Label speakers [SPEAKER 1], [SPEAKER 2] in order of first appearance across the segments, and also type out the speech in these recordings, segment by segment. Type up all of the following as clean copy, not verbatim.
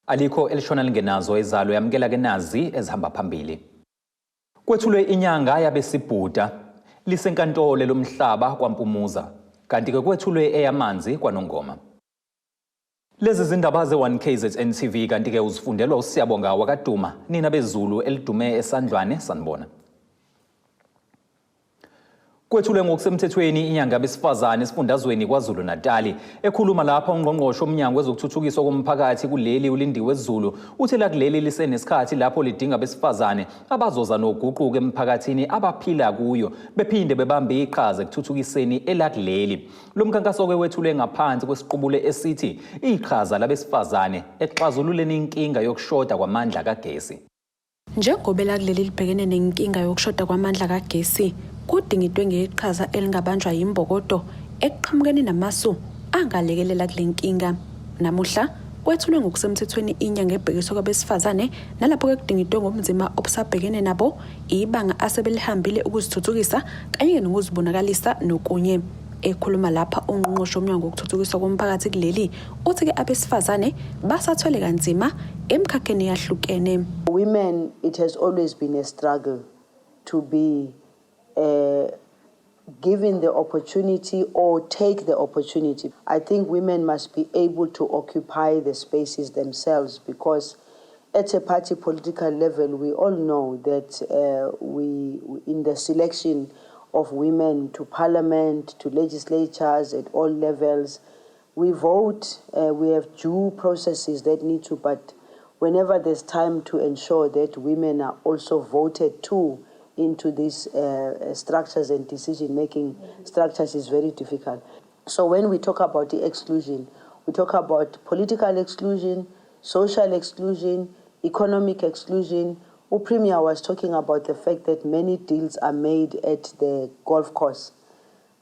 [SPEAKER 1] Alikho elishona lingenazo izalo, yamukela ke nazi ezihamba phambili. Kwethulwe inyanga yabesibhuda lisenkantolo lomhlaba kwaMpumuza, kanti ke kwethulwe eyamanzi kwaNongoma. Lezi zindaba ze-1 KZN TV, kanti ke uzifundelwa uSiyabonga wakaDuma. Nina bezulu elidume esandlwane, sanibona. Kwethulwe ngokusemthethweni inyanga yabesifazane esifundazweni KwaZulu-Natali. Ekhuluma lapha ungqongqoshe womnyango wezokuthuthukiswa komphakathi kuleli, uLindiwe Zulu, uthi lakuleli lisenesikhathi lapho lidinga abesifazane abazoza noguquko emphakathini abaphila kuyo, bephinde bebambe iqhaza ekuthuthukiseni elakuleli. Lo mkhankaso-ke wethulwe ngaphansi kwesiqubule esithi iqhaza labesifazane ekuxazululeni inkinga yokushoda kwamandla kagesi.
[SPEAKER 2] Njengoba elakuleli libhekene nenkinga yokushoda kwamandla kagesi, kudingidwe ngeqhaza elingabanjwa yimbokodo ekuqhamukeni namasu angalekelela kule nkinga. Namuhla kwethulwe ngokusemthethweni inyanga ebhekiswe kwabesifazane, nalapho-ke kudingidwe ngobunzima obusabhekene nabo, ibanga asebelihambile ukuzithuthukisa kanye nokuzibonakalisa nokunye. Ekhuluma lapha ungqongqoshe womnyango wokuthuthukiswa komphakathi kuleli, uthi-ke abesifazane basathwele kanzima emkhakheni eyahlukene.
[SPEAKER 3] Women, it has always been a struggle to be given the opportunity or take the opportunity. I think women must be able to occupy the spaces themselves, because at a party political level, we all know that we, in the selection of women to parliament, to legislatures at all levels, we vote, we have due processes that need to, but whenever there's time to ensure that women are also voted to into these structures and decision-making structures is very difficult. So when we talk about the exclusion, we talk about political exclusion, social exclusion, economic exclusion. UPremier was talking about the fact that many deals are made at the golf course.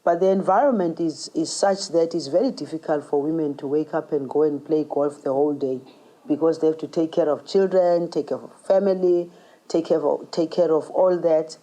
[SPEAKER 3] But the environment is such that it's very difficult for women to wake up and go and play golf the whole day, because they have to take care of children, take care of family, take care of all that.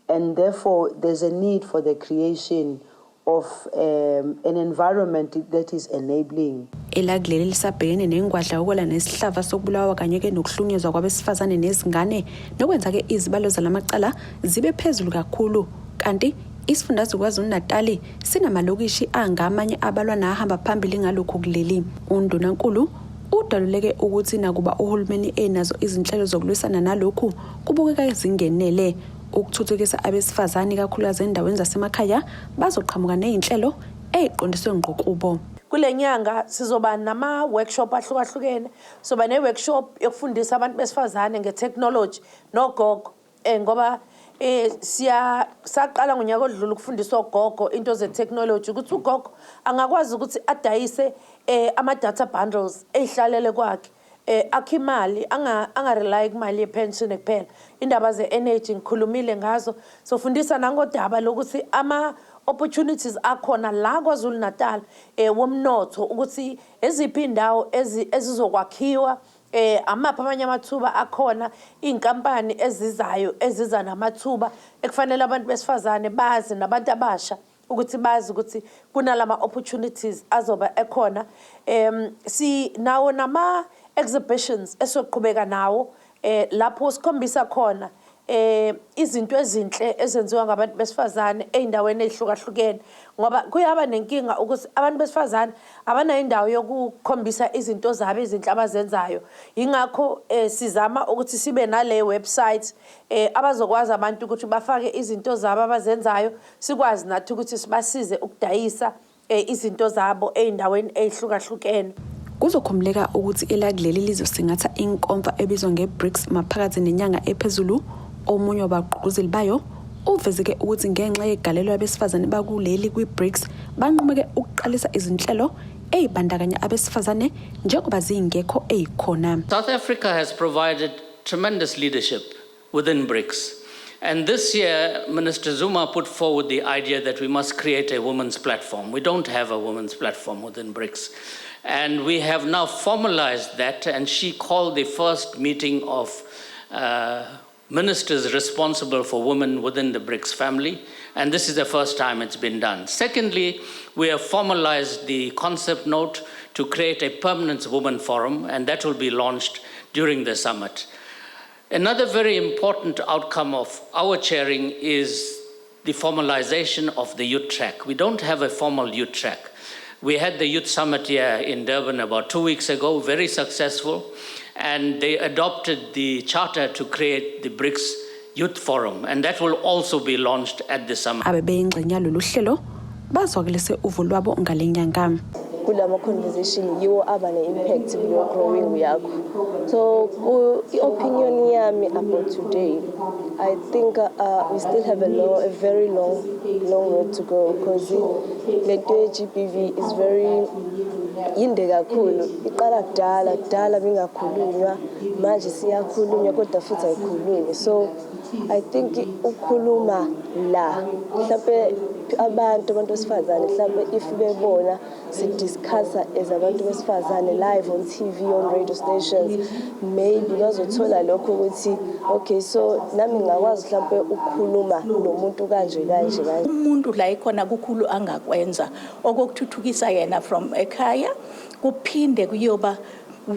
[SPEAKER 3] And therefore, there's a need for the creation of an environment that is enabling.
[SPEAKER 2] Elakuleli lisabhekene nengwadla yokwela nesihlava sokubulawa kanye-ke nokuhlukunyezwa kwabesifazane nezingane, nokwenza-ke izibalo zalamacala zibe phezulu kakhulu, kanti isifundazwe KwaZulu-Natali sinamalokishi angamanye abalwa nahamba phambili ngalokhu kuleli. Undunankulu udaluleke ukuthi nakuba uhulumeni enazo izinhlelo zokulwisana nalokhu, kubukeka zingenele ukuthuthukisa abesifazane, ikakhulukazi endaweni zasemakhaya, bazoqhamuka ney'nhlelo ey'qondiswe ngqo kubo.
[SPEAKER 4] Kule nyanga sizoba nama-workshop ahlukahlukene. Soba ne-workshop yokufundisa abantu besifazane nge-technology nogogo, ngoba siya saqala ngonyaka odlule ukufundisa ogogo into ze-technology, ukuthi ugogo angakwazi ukuthi adayise ama-data bundles eyihlalele kwakhe, akhe imali, anga-rely kumali ye-pension kuphela. Indaba ze-energy ngikhulumile ngazo. Sofundisa nangodaba lokuthi ama-opportunities akhona la KwaZulu Natal womnotho, ukuthi eziphi indawo ezizokwakhiwa, amaphi amanye amathuba akhona, iy'nkampani ezizayo eziza namathuba ekufanele abantu besifazane bazi nabantu abasha ukuthi bazi ukuthi kunalama opportunities azoba ekhona. Si nawo nama exhibitions esoqhubeka nawo, lapho sikhombisa khona izinto ezinhle ezenziwa ngabantu besifazane ey'ndaweni ey'hlukahlukene, ngoba kuyaba nenkinga ukuthi abantu besifazane abanayo indawo yokukhombisa izinto zabo ezinhle abazenzayo. Yingakho sizama ukuthi sibe nale website abazokwazi abantu ukuthi bafake izinto zabo abazenzayo, sikwazi nathi ukuthi sibasize ukudayisa izinto zabo ey'ndaweni ey'hlukahlukene.
[SPEAKER 2] Kuzokhumbuleka ukuthi elakuleli lizosingatha inkomfa ebizwa nge-BRICS maphakathi nenyanga ephezulu. Omunye wabagqugquzeli bayo uvezeke ukuthi ngenxa yegalelo labesifazane bakuleli kwi-BRICS, banqumeke ukuqalisa izinhlelo ey'bandakanya abesifazane njengoba zingekho ey'khona.
[SPEAKER 5] South Africa has provided tremendous leadership within BRICS. And this year, Minister Zuma put forward the idea that we must create a women's platform. We don't have a women's platform within BRICS. And we have now formalized that, and she called the first meeting of ministers responsible for women within the BRICS family. And this is the first time it's been done. Secondly, we have formalized the concept note to create a permanent women forum, and that will be launched during the summit. Another very important outcome of our chairing is the formalization of the youth track. We don't have a formal youth track. We had the youth summit here in Durban about 2 weeks ago, very successful, and they adopted the charter to create the BRICS Youth Forum, and that will also be launched at the summit.
[SPEAKER 2] Abebeyingxenye yalolu hlelo bazwakalise uvo lwabo ngale nyanga.
[SPEAKER 6] Kulama conversation yiwo aba ne-impact kuleyo growing yakho. So i-opinion yami about today, I think we still have a very long, long road to go, because lento ye-GBV is very yinde kakhulu. Iqala kudala kudala bingakhulunywa, manje siyakhulunywa kodwa futhi ayikhulunywi. So I think ukukhuluma la, mhlampe abantu besifazane, mhlampe if bebona sidiscussa as abantu besifazane live on TV, on radio stations, maybe bazothola lokho ukuthi okay, so nami ngingakwazi mhlampe ukukhuluma nomuntu kanje kanje kanje.
[SPEAKER 7] Umuntu la ikhona kukhulu angakwenza okokuthuthukisa yena from ekhaya, kuphinde kuyoba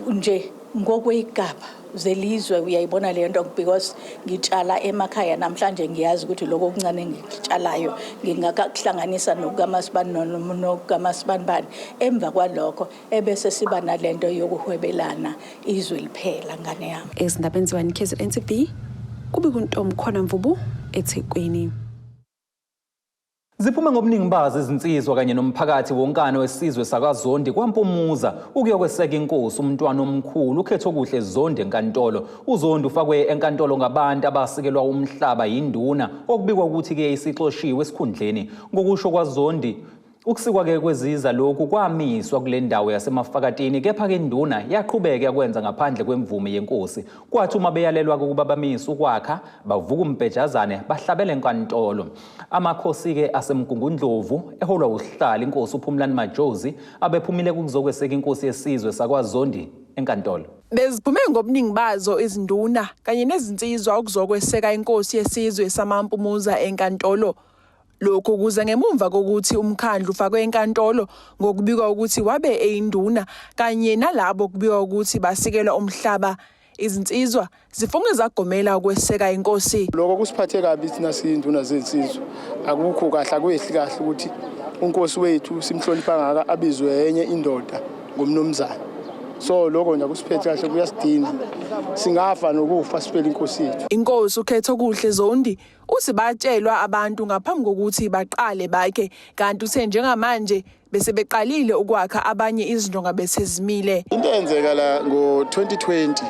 [SPEAKER 7] nje ngokweyigaba zelizwe. Uyayibona leyo nto, because ngitshala emakhaya namhlanje, ngiyazi ukuthi lokho okuncane engikutshalayo ngingakakuhlanganisa nokukamasibani nokukamasibanibani. Emva kwalokho ebese siba nalento yokuhwebelana izwe liphela, ngane yami.
[SPEAKER 2] Ezindabeni ze-1 KZN TV, kube kuntomkhona Mvubu, eThekwini.
[SPEAKER 1] Ziphume ngobuningi bazo izinsizwa kanye nomphakathi wonkana wesizwe sakwaZondi kwaMpumuza ukuyokweseka inkosi umntwana omkhulu uKhethokuhle Zondi enkantolo. UZondi ufakwe enkantolo ngabantu abasikelwa umhlaba yinduna okubikwa ukuthi-ke isixoshiwe esikhundleni. Ngokusho kwaZondi, ukusikwa-ke kweziza lokhu kwamiswa kule ndawo yaseMafakatini, kepha-ke induna yaqhubeka yakwenza ngaphandle kwemvume yenkosi. Kwathi uma beyalelwa ukuba bamise ukwakha, bavuka umbhejazane bahlabele enkantolo. Amakhosi-ke aseMgungundlovu eholwa usihlalo inkosi uPhumlani Majozi abephumile kuzokweseka inkosi yesizwe sakwaZondi enkantolo.
[SPEAKER 8] Beziphume ngobuningi bazo izinduna kanye nezinsizwa ukuzokweseka inkosi yesizwe samaMpumuza enkantolo. Lokhu kuza ngemumva kokuthi umkhandlu ufakwe enkantolo ngokubikwa ukuthi wabe eyinduna kanye nalabo kubikwa ukuthi basikelwa umhlaba. Izinsizwa zifunge zagomela ukweseka inkosi.
[SPEAKER 9] Lokho kusiphathe kabi thina siyinduna zezinsizwa. Akukho kahle, akwehli kahle ukuthi unkosi wethu simhlonipha ngaka abizwe enye indoda ngomnumzane. So lokho nje akusiphethe kahle, kuyasidina. Singafa nokufa sifele inkosi yethu.
[SPEAKER 8] Inkosi uKhethokuhle Zondi uthi batshelwa abantu ngaphambi kokuthi baqale bakhe, kanti uthe njengamanje bese beqalile ukwakha, abanye izindonga bese zimile.
[SPEAKER 10] Into eyenzeka la ngo-2020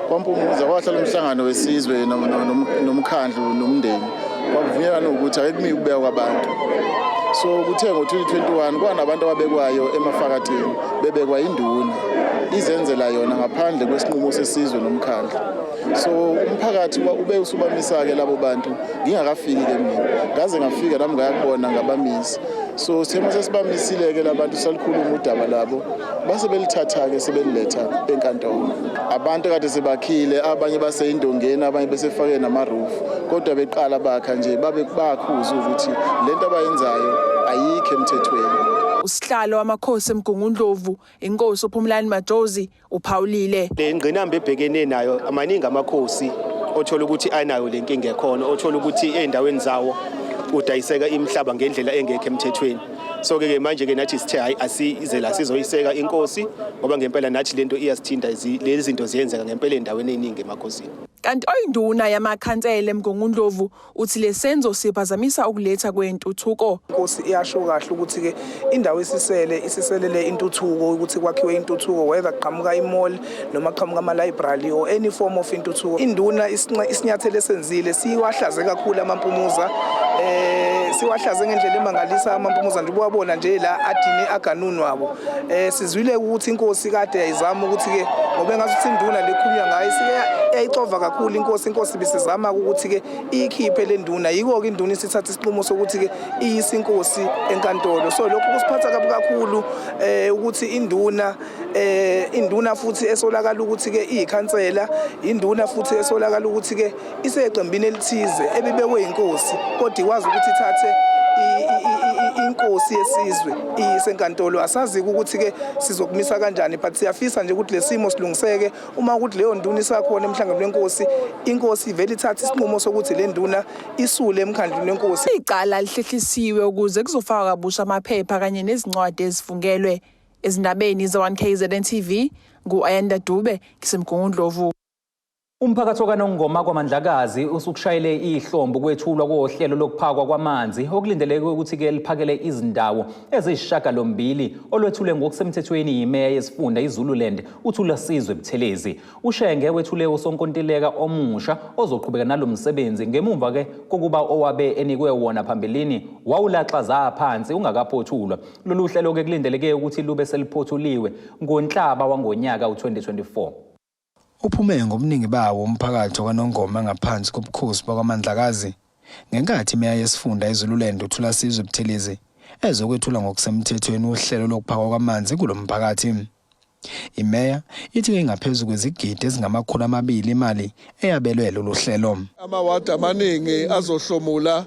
[SPEAKER 10] kwaMpumuza, kwahlala umhlangano wesizwe nomkhandlu nomndeni, kwakuvunyelwana ukuthi ake kumike ukubekwa kwabantu. So kuthe ngo-2021 kwanabantu ababekwayo eMafakatini, bebekwa induna izenzela yona ngaphandle kwesinqumo sesizwe nomkhandlu. So umphakathi ube usubamisa-ke labo bantu ngingakafiki-ke mina. Ngaze ngafika nami ngayakubona, ngabamisa. So sithema sesibamisile-ke labantu, salikhuluma udaba labo, base belithatha-ke sebeliletha enkantolo. Abantu kade sebakhile, abanye baseyindongeni, abanye besefake namarufu, kodwa beqala bakha nje babe bakhuza ukuthi lento abayenzayo ayikho emthethweni.
[SPEAKER 8] Usihlalo wamakhosi eMgungundlovu, inkosi uPhumlani Majozi, uphawulile.
[SPEAKER 11] Le ngqinamba ebhekene nayo, amaningi amakhosi othola ukuthi anayo le nkinga ekhona, othola ukuthi ey'ndaweni zawo udayiseka imihlaba ngendlela engekho emthethweni. So ke manje ke nathi sithe hayi, asize la sizoyiseka inkosi, ngoba ngempela nathi lento iyasithinta. Lezi zinto ziyenzeka ngempela ey'ndaweni ey'ningi emakhosini.
[SPEAKER 8] Kanti oyinduna yamakhansela eMgungundlovu uthi lesenzo siphazamisa ukuletha kwentuthuko.
[SPEAKER 12] Inkosi iyasho kahle ukuthi-ke indawo esisele isiselele intuthuko, ukuthi kwakhiwe intuthuko, whether kuqhamuka i-mall noma kuqhamuka ama-library or any form of intuthuko. Induna isinyathelo esenzile siwahlaze kakhulu amaMpumuza, siwahlaze ngendlela emangalisa amaMpumuza nje ubuwabona nje la adine aganunu wabo. Sizwile ukuthi inkosi kade yayizama ukuthi-ke, ngoba engathi induna lekhulunywa ngayo isike yayixova kakhulu inkosi. Inkosi bisizama ukuthi-ke iyikhiphe le nduna, yiko-ke induna isithatha isinqumo sokuthi-ke iyise inkosi enkantolo. So lokhu kusiphatha kabi kakhulu ukuthi induna futhi esolakala ukuthi-ke iyikhansela, induna futhi esolakala ukuthi-ke iseqembini elithize ebibekwe inkosi, kodwa ikwazi ukuthi ithathe Inkosi yesizwe isenkantolo, asazi ukuthi ke sizokumisa kanjani, but siyafisa nje ukuthi lesimo silungiseke. Uma ukuthi leyo nduna isakhona emhlanganweni wenkosi, inkosi ivele ithathe isinqumo sokuthi le nduna isule emkhandlwini wenkosi.
[SPEAKER 8] Icala lihlehlisiwe ukuze kuzofakwa kabusha amaphepha kanye nezincwadi ezifungelwe. Ezindabeni ze-1KZN TV, ngu-Ayanda Dube, ngiseMgungundlovu.
[SPEAKER 1] Umphakathi wakaNongoma kwaMandlakazi usukushayele ihlombe ukwethulwa kohlelo lokuphakwa kwamanzi okulindeleke ukuthi-ke liphakele izindawo eziyisishiyagalombili olwethulwe ngokusemthethweni yimeya yesifunda iZululand uThulasizwe Buthelezi. UShenge wethule usonkontileka omusha ozoqhubeka nalo msebenzi ngemumva-ke kokuba owabe enikwe wona phambilini wawulaxaza phansi ungakaphothulwa. Lolu hlelo-ke kulindeleke ukuthi lube seliphothuliwe ngoNhlaba wangonyaka u-2024.
[SPEAKER 13] Uphume ngobuningi bawo umphakathi wakwaNongoma ngaphansi kobukhosi bakwaMandlakazi ngenkathi imeya yesifunda iZululand uThulasizwe Buthelezi ezokwethula ngokusemthethweni uhlelo lokuphakwa kwamanzi kulo mphakathi. Imeya ithi ingaphezu kwezigidi ezingama-200 imali eyabelwe lolu hlelo.
[SPEAKER 14] Amawadi amaningi azohlomula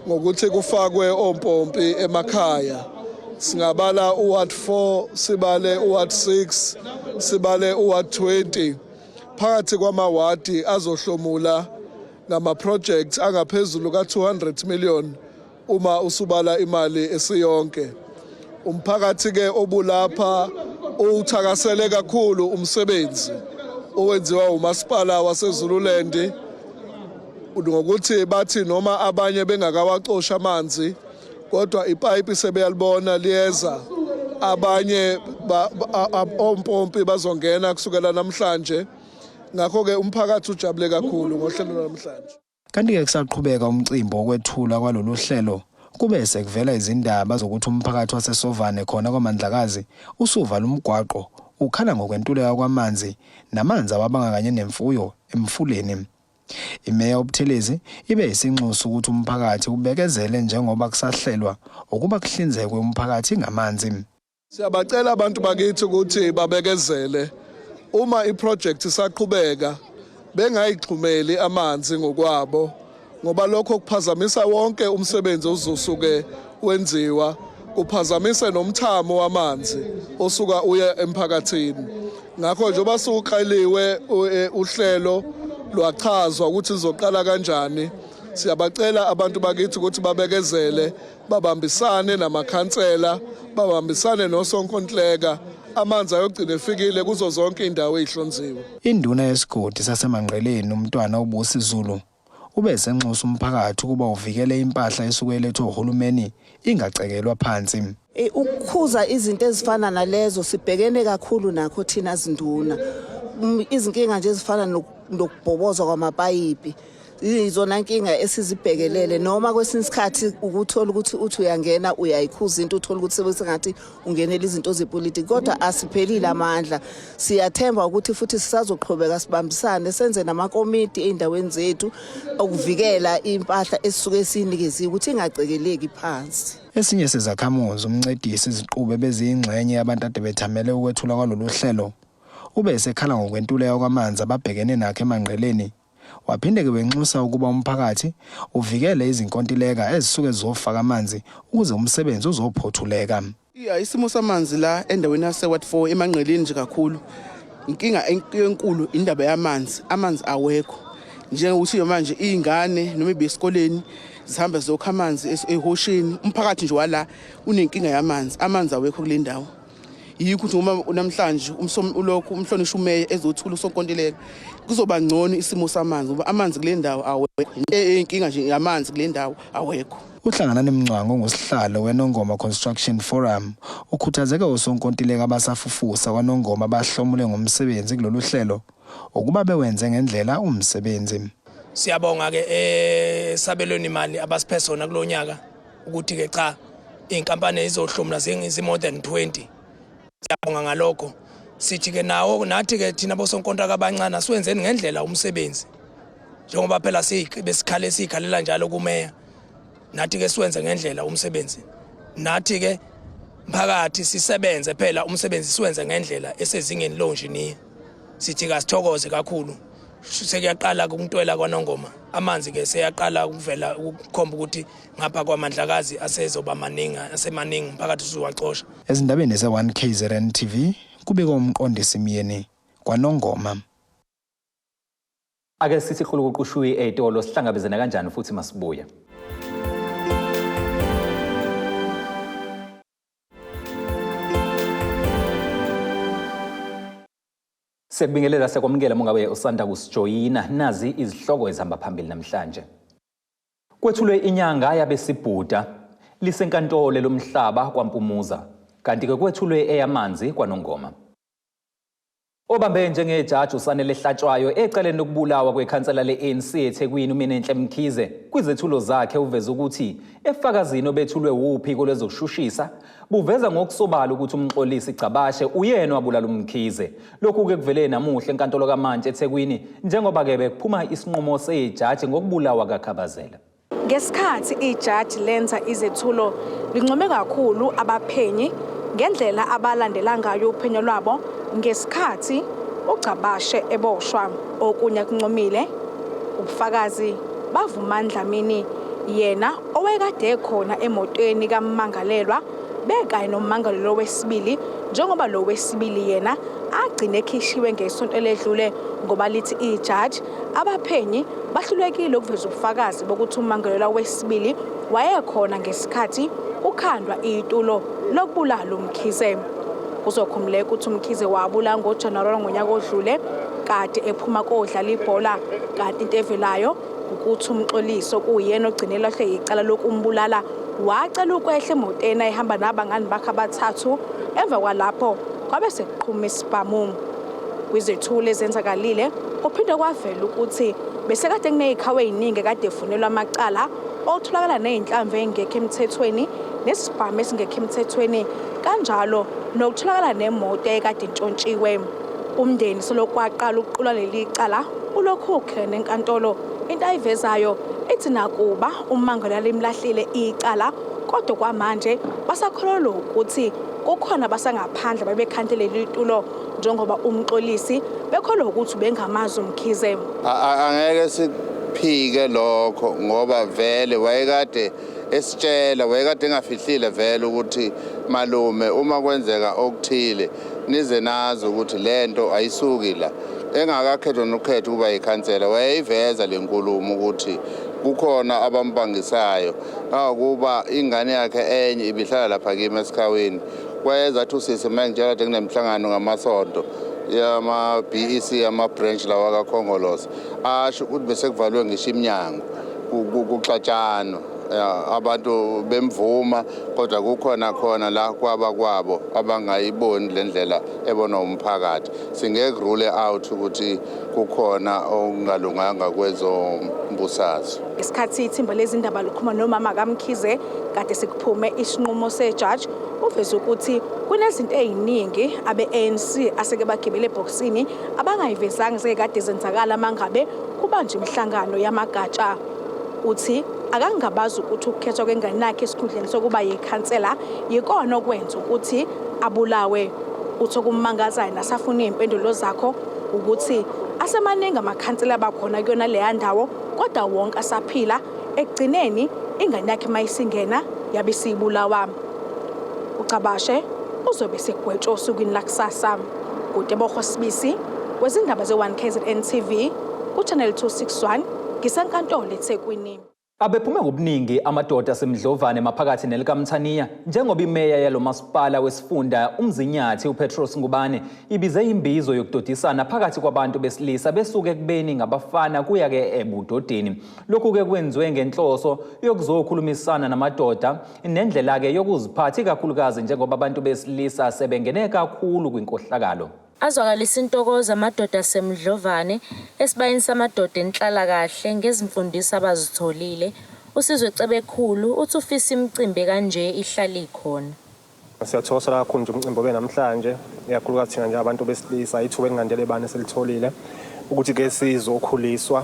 [SPEAKER 14] ngokuthi kufakwe ompompi emakhaya. Singabala uward 4, sibale uward 6, sibale uward 20. Phakathi kwamawadi azohlomula ngama-projects angaphezulu ka-200 million uma usubala imali esiyonke. Umphakathi ke obulapha uwuthakasele kakhulu umsebenzi owenziwa umasipala waseZululand ngokuthi bathi noma abanye bengakawacosha amanzi kodwa ipayipi sebeyalibona liyeza, abanye ompompi bazongena kusukela namhlanje. Ngakho-ke umphakathi ujabule kakhulu ngohlelo lwanamhlanje.
[SPEAKER 13] Kanti-ke kusaqhubeka umcimbi wokwethulwa kwalolu hlelo kube sekuvela izindaba zokuthi umphakathi waseSovane khona kwaMandlakazi usuvala umgwaqo ukhala ngokwentuleka kwamanzi namanzi awabanga kanye nemfuyo emfuleni. Imeya uButhelezi ibe isinxusa ukuthi umphakathi ubekezele njengoba kusahlelwa ukuba kuhlinzekwe umphakathi ngamanzi.
[SPEAKER 14] Siyabacela abantu bakithi ukuthi babekezele uma iproject isaqhubeka, bengayixhumeli amanzi ngokwabo ngoba lokho kuphazamisa wonke umsebenzi ozosuke wenziwa, kuphazamise nomthamo wamanzi osuka uye emphakathini. Ngakho njengoba suqaliwe uhlelo lwachazwa ukuthi lizoqala kanjani, siyabacela abantu bakithi ukuthi babekezele, babambisane namakhansela, babambisane nosonkontileka, amanzi ayogcina efikile kuzo zonke indawo ezihlonziwe.
[SPEAKER 13] Induna yesigodi saseManqeleni uMntwana uBusi Zulu ube esenxusa umphakathi ukuba uvikele impahla esuke elethwe uhulumeni ingacekelwa phansi.
[SPEAKER 15] Ukukhuza izinto ezifana nalezo sibhekene kakhulu nakho thina zinduna. Izinkinga nje ezifana nokubhobozwa kwamapayipi izona nkinga esizibhekelele, noma kwesinye isikhathi ukuthola ukuthi uthi uyangena uyayikhuza into, uthola ukuthi sebesengathi ungenela izinto zepolitiki, kodwa asiphelile amandla. Siyathemba ukuthi futhi sisazoqhubeka sibambisane, senze namakomiti ey'ndaweni zethu okuvikela impahla esisuke siyinikeziwe ukuthi ingacekeleki phansi.
[SPEAKER 13] Esinye sezakhamuzi uMncedisi Iziqubu beziyingxenye yabantu ade bethamele ukwethulwa kwalolu hlelo ube esekhala ngokwentuleka kwamanzi ababhekene nakho eManqeleni. Waphinde-ke wenxusa ukuba umphakathi uvikele izinkontileka ezisuke zizofaka amanzi ukuze umsebenzi uzophothuleka.
[SPEAKER 16] Ya, isimo samanzi la endaweni yase-Ward 4 eManqeleni nje kakhulu inkinga enkulu indaba yamanzi. Amanzi awekho, njengokuthi manje iy'ngane noma ibesikoleni zihamba ziyokha amanzi ehosheni. Umphakathi nje wala unenkinga yamanzi, amanzi awekho kule ndawo. Yikho ukuthi uma namhlanje ulokhu umhlonishwa umeya ezothula usonkontileka kuzoba ngcono isimo samanzi, ngoba amanzi kule ndawo awekho. Inkinga nje yamanzi kule ndawo awekho.
[SPEAKER 13] UHlanganani Mncwango ongusihlalo weNongoma Construction Forum ukhuthazeke osonkontileka abasafufusa kwaNongoma abahlomule ngomsebenzi kulolu hlelo ukuba bewenze ngendlela umsebenzi.
[SPEAKER 17] Siyabonga ke esabelweni imali abasiphe sona kulonyaka ukuthi ke cha, inkampani izohlomula zingi more than 20. Siyabonga ngalokho. Sithi ke nawo nathi ke thina bosonkontraka abancane asiwenzeni ngendlela umsebenzi, njengoba phela besikhale sikhalela njalo kumeya. Nathi ke siwenze ngendlela umsebenzi, nathi ke mphakathi sisebenze phela umsebenzi siwenze ngendlela esezingeni lonjiniya. Sithi kasithokoze kakhulu. Sekuyaqala ukuntwela kwaNongoma, amanzi ke seyaqala ukuvela ukukhomba ukuthi ngapha kwaMandlakazi asezoba maningi, asemaningi, umphakathi usuwacosha.
[SPEAKER 13] Ezindabeni ze-1 KZN TV kubikwa uMqondisi Myeni kwaNongoma.
[SPEAKER 1] Ake sithi khulukuqushuyi ey'tolo, sihlangabezana kanjani futhi masibuye. Siyakubingelela, siyakwamukela mongabe usanda kusijoyina. Nazi izihloko ezihamba phambili namhlanje. Kwethulwe inyanga yabesibhuda, lisenkantolo lomhlaba kwaMpumuza, kanti-ke kwethulwe eyamanzi kwaNongoma. Obambe njengejaji uSanele Hlatshwayo ecaleni lokubulawa kwekhansela le-ANC eThekwini uMinenhle Mkhize, kwizethulo zakhe uveze ukuthi efakazini obethulwe wuphiko lwezokushushisa buveza ngokusobala ukuthi uMxolisi Gcabashe uyena wabulala uMkhize. Lokhu-ke kuvele namuhla enkantolo kaMantshi eThekwini njengoba-ke bekuphuma isinqumo sejaji ngokubulawa kaKhabazela.
[SPEAKER 18] Ngesikhathi ijaji lenza izethulo, lincome kakhulu abaphenyi ngendlela abalandela ngayo uphenyo lwabo ngesikhathi uGcabashe eboshwa. Okunye akuncomile ubufakazi baVumani Dlamini, yena owayekade ekhona emotweni kammangalelwa bekanye nommangalelwa wesibili, njengoba lo wesibili yena agcine ekhishiwe ngesonto eledlule ngoba lithi ijaji abaphenyi bahlulekile ukuveza ubufakazi bokuthi ummangalelwa wesibili wayekhona ngesikhathi kukhandwa itulo lokubulala uMkhize. Kuzokhumbuleka ukuthi uMkhize wabulawa ngoJanuwari ngonyaka odlule kade ephuma kodlala ibhola, kanti into evelayo ukuthi uMxoliso kuyena ogcine elahlwe yicala lokumbulala wacela ukwehla emotweni ayihamba nabangani bakhe abathathu, emva kwalapho kwabe sekuqhuma isibhamu. Kwizethulo ezenzakalile kuphinde kwavela ukuthi besekade kuney'khawu ey'ningi ekade efunelwa amacala okutholakala ney'nhlamvu ey'ngekho emthethweni nesibhamu esingekho emthethweni, kanjalo nokutholakala nemoto ekade intshontshiwe. Umndeni selokhu waqala ukuqulwa leli cala ulokhu ukhene enkantolo. Into ayivezayo ithi nakuba ummangalelwa limlahlile icala, kodwa kwamanje basakholelwa ukuthi kukhona abasangaphandle babekhante leli tulo, njengoba uMxolisi bekholwa ukuthi ubengamazi uMkhize.
[SPEAKER 19] Angeke siphike lokho ngoba vele wayekade esitshela, wayekade engafihlile vele ukuthi malume uma kwenzeka okuthile nize nazi ukuthi lento ayisuki la. Engakakhethwa nokukhetha ukuba yikhansela wayeyiveza le nkulumo ukuthi kukhona abambangisayo, kangangokuba ingane yakhe enye ibihlala lapha kimi esikhawini. Wayeza athi usisi uma ngitshela kade kunemhlangano ngamasonto yama-BEC ama-branch lawa kaKhongolose, asho ukuthi bese kuvalwe ngisho iminyango kuxatshanwa abantu bemvuma, kodwa kukhona khona la kwaba kwabo abangayiboni le ndlela ebonwa umphakathi. Singeke rule out ukuthi kukhona okungalunganga kwezombusazwe.
[SPEAKER 18] Ngesikhathi ithimba lezindaba likhuluma nomama kaMkhize kade sekuphume isinqumo sejaji, uveze ukuthi kunezinto ey'ningi abe-ANC aseke bagibele ebhokisini abangayivezanga sekade zenzakala mangabe kubanjwa imihlangano yamagatsha. Uthi akangabazi ukuthi ukukhethwa kwengane yakhe esikhundleni sokuba yikhansela yikona okwenza ukuthi abulawe. Uthi okummangazayo nasafuna iy'mpendulo zakho ukuthi asemaningi amakhansela abakhona kuyona leya ndawo, kodwa wonke asaphila. Ekugcineni ingane yakhe mayisingena yabe isibulawa. UGcabashe uzobe segwetshwa osukwini lakusasa. Kutebogo Sibisi wezindaba ze-1 KZN TV ku-Channel 261, ngisenkantolo eThekwini.
[SPEAKER 1] Abephume ngobuningi amadoda aseMdlovane maphakathi nelikaMthaniya njengoba imeya yalo masipala wesifunda uMzinyathi uPetros Ngubane ibize imbizo yokudodisana phakathi kwabantu besilisa besuke ekubeni ngabafana kuya-ke ebudodeni. Lokhu-ke kwenziwe ngenhloso yokuzokhulumisana namadoda nendlela-ke yokuziphatha, ikakhulukazi njengoba abantu besilisa sebengene kakhulu kwinkohlakalo.
[SPEAKER 20] Azwakalisa intokozo amadoda aseMdlovane esibayeni samadoda enhlalakahle ngezimfundiso abazitholile. USizwe Cebekhulu uthi ufisa imicimbi kanje ihlale ikhona.
[SPEAKER 21] Siyathokozela kakhulu nje umcimbi obe namhlanje, ikakhulukazi thina nje abantu besilisa, ithuba elingandele bani esilitholile ukuthi ke sizokhuliswa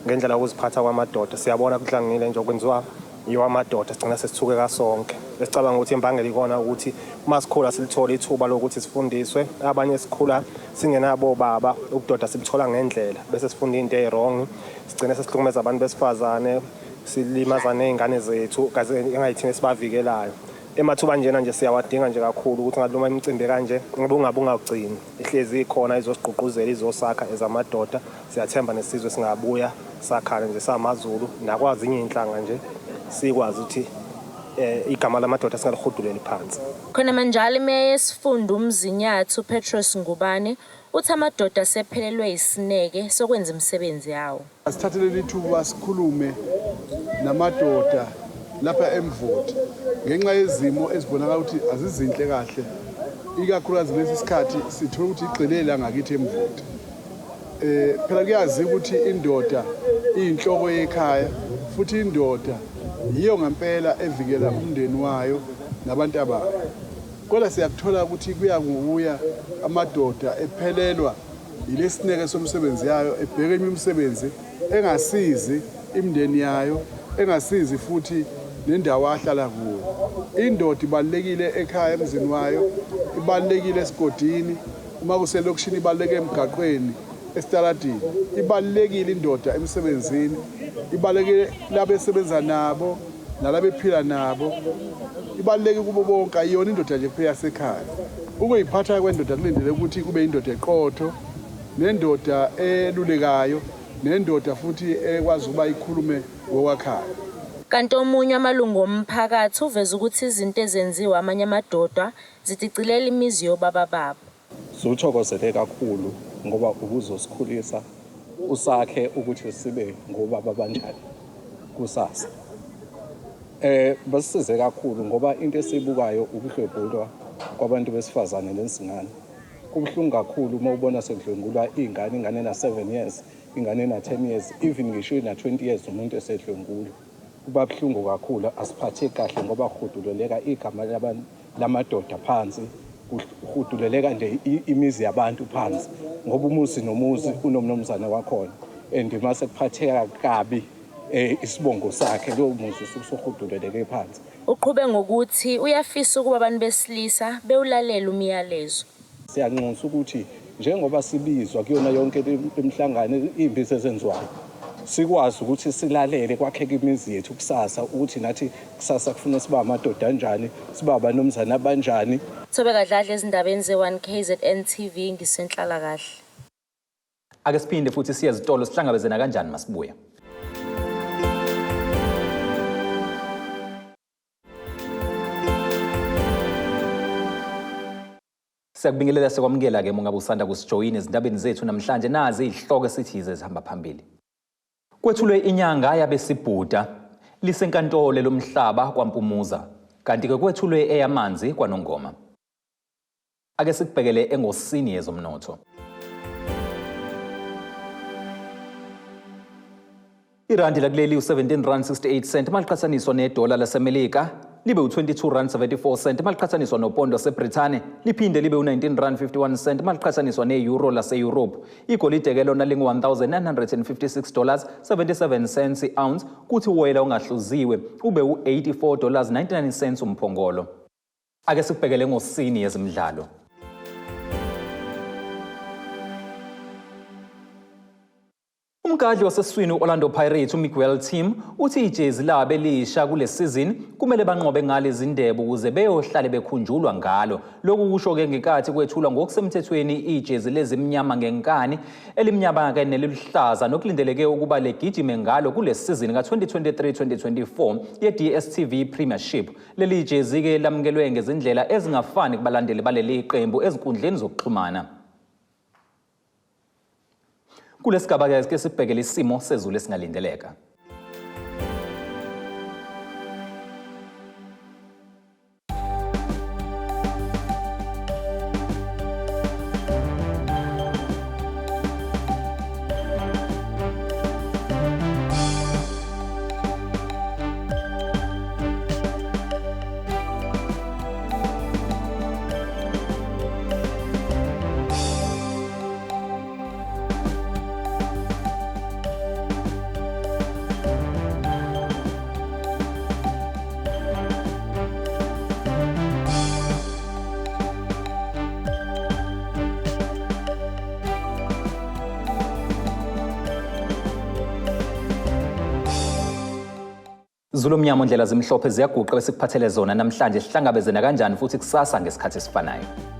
[SPEAKER 21] ngendlela yokuziphatha kwamadoda. Siyabona kuhlangile nje okwenziwa yiwo amadoda, sigcina sesithukeka sonke. Besicabanga ukuthi imbangela ikona ukuthi Uma sikhula silithola ithuba lokuthi sifundiswe, abanye sikhula singenabo baba, ubudoda sibuthola ngendlela bese sifunda into eziwrong, sigcine sesihlukumeza abantu besifazane, silimaza nezingane zethu kaze engayithini esibavikelayo. Emathuba njena nje siyawadinga nje kakhulu ukuthi ngathi noma imicimbi kanje ngoba ungabe ungagcini ihlezi ikhona izosigqugquzela, izosakha ezamadoda. Siyathemba nesizwe singabuya sakhane nje samaZulu nakwazinye iy'nhlanga nje sikwazi ukuthi igama lamadoda singalihuduleli phansi.
[SPEAKER 20] Khona manjalo imeya yesifunda uMzinyathi uPetros Ngubane uthi amadoda asephelelwe isineke sokwenza imisebenzi yawo.
[SPEAKER 3] Asithathe leli thuba sikhulume namadoda lapha eMvoti ngenxa yezimo ezibonakala ukuthi azizinhle kahle, ikakhulukazi lesi sikhathi sithola ukuthi igxile la ngakithi eMvoti. Phela kuyaziwa ukuthi indoda iyinhloko yekhaya futhi indoda yiyo ngempela evikela umndeni wayo nabantu abayo. Kodwa siyakuthola ukuthi kuya ngokuya amadoda ephelelwa yilesineke somsebenzi yayo, ebheke eminye imisebenzi engasizi imindeni yayo, engasizi futhi nendawo ahlala kuyo. Indoda ibalulekile ekhaya emzini wayo, ibalulekile esigodini, uma kuselokishini ibaluleke emgaqweni, esitaladini. Ibalulekile indoda emsebenzini, ibalulekile labesebenza nabo nalabephila nabo, ibaluleke kubo bonke. Ayiyona indoda nje kuphela yasekhaya. Ukuyiphatha kwendoda kulindele ukuthi kube indoda eqotho, nendoda elulekayo, nendoda futhi ekwazi ukuba ikhulume ngokwakhayo.
[SPEAKER 20] Kanti omunye wamalungu omphakathi uveza ukuthi izinto ezenziwa amanye amadoda zidicilela imizi yobaba babo.
[SPEAKER 22] Siwuthokozele kakhulu ngoba ubuzosikhulisa usakhe ukuthi sibe ngobaba abanjani kusasa. Basisize kakhulu ngoba into esiyibukayo ukudlwengulwa kwabantu besifazane nezingane. Kubuhlungu kakhulu uma ubona sekudlwengulwa ingane, ingane ena 7 years, ingane ena 10 years, even ngisho ina 20 years umuntu esedlwengulwa. Kuba buhlungu kakhulu, asiphatheki kahle ngoba kuhuduleleka igama lamadoda phansi, kuhuduleleka nje imizi yabantu phansi ngoba umuzi nomuzi unomnumzane wakhona, and mase kuphatheka kabi isibongo sakhe lowo muzi usuhuduleleke phansi.
[SPEAKER 20] Uqhube ngokuthi uyafisa ukuba abantu besilisa bewulalela umyalezo.
[SPEAKER 22] Siyanxusa ukuthi njengoba sibizwa kuyona yonke imihlangano imbizo ezenziwayo, sikwazi ukuthi silalele kwakheke imizi yethu kusasa, ukuthi nathi kusasa kufuna siba amadoda anjani, siba abanomzana abanjani.
[SPEAKER 20] Thobeka Dladla ezindabeni ze-1 KZN TV, ngisenhlalakahle.
[SPEAKER 1] Ake siphinde futhi siye ezitolo, sihlangabezena kanjani masibuya. Siyakubingelela sikwamukela-ke uma ngabe usanda kusijoyina ezindabeni zethu namhlanje. Nazi izihloko esithi yize zihamba phambili. Kwethulwe inyanga yabesibhuda lisenkantolo lomhlaba kwaMpumuza, kanti-ke kwethulwe eyamanzi kwaNongoma. Ake sikubhekele engosini yezomnotho. Irandi lakuleli u-17 rand 68 cent maliqhathaniswa nedola laseMelika, libe u-22 rand 74 cent maliqhathaniswa nopondo waseBrithani, liphinde libe u-19 rand 51 cent maliqhathaniswa ne-euro lase-Europe. Igolide-ke lona lingu-1956 dollars 77 cents i-ounce, kuthi uwoyela ongahluziwe ube u-84 dollars 99 cents umphongolo. Ake sikubhekele ngosini yezemidlalo. Umgadli waseswini u-Orlando Pirates uMiguel Timm uthi ijezi labo elisha kule season kumele banqobe ngalo izindebe ukuze beyohlale bekhunjulwa ngalo. Lokhu kusho-ke ngenkathi kwethulwa ngokusemthethweni ijezi lezimnyama ngenkani, elimnyama-ke neliluhlaza, nokulindeleke ukuba legijime ngalo kule season ka-2023-2024 ye-DStv Premiership. Leli jezi-ke lamukelwe ngezindlela ezingafani kubalandeli baleli qembu ezinkundleni zokuxhumana. Kulesigaba-ke ke sibhekele isimo sezulu esingalindeleka. Zulu omnyama ondlela zimhlophe ziyaguqa besikuphathele zona namhlanje. Sihlangabezene kanjani futhi kusasa ngesikhathi esifanayo.